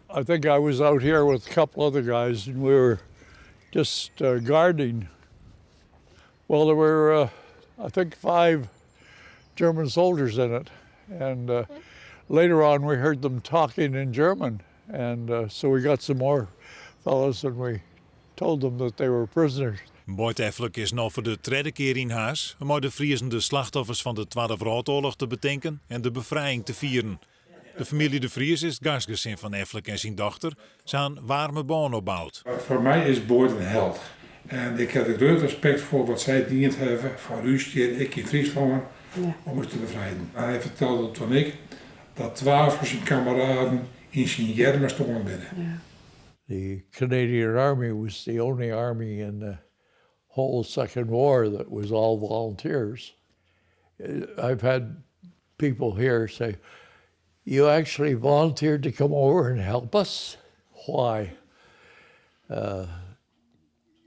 I think I was out here with a couple other guys and we were just gardening. Well, there were, I think, five German soldiers in it. And later on, we heard them talking in German. And so we got some more fellows and we told them that they were prisoners. Boyd Effelijk is no foar de tredde kear yn Harns om mei de Friezen de slachtoffers fan de Twadde Wrâldoarloch te betinken en de befrijing te fieren. De famylje De Vries is it gastgesin fan Effelijk en syn dochter. Se ha in waarme bân opboud. Foar my is Boyd in held. En ik ha der grut respekt foar wat sy dien hawwe foar ús hjir, ek yn Fryslân, om ús te befrijen. Hy fertelde toen ek dat twa fan syn kameraden yn syn earmen stoarn binne. The Canadian Army was the only army in the whole Second War that was all volunteers. I've had people here say, "You actually volunteered to come over and help us? Why?"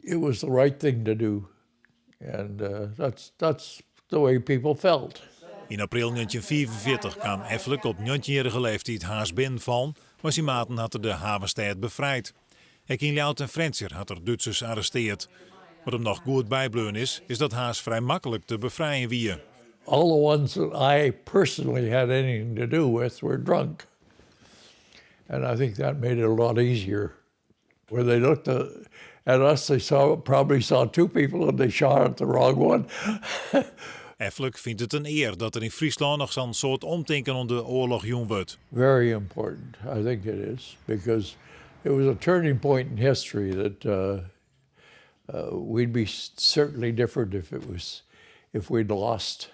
It was the right thing to do. And that's the way people felt. Yn april 1945 kaam Effelijk op 19-jarige leeftiid Harns binnenfallen, mar syn maten hat er de havenstêd befrijd. Ek yn Ljouwert en Frjentsjer hat er Dútsers arrestearre. Wat him noch goed bybleaun is, is dat Harns frij maklik te befrijen wie. All the ones that I personally had anything to do with were drunk. And I think that made it a lot easier. When they looked at us, they probably saw two people and they shot at the wrong one. Effelijk fynt it in ear dat der yn Fryslân noch sa'n soad omtinken oan de oarloch jûn wurdt. Very important, I think it is, because it was a turning point in history that we'd be certainly different if we'd lost.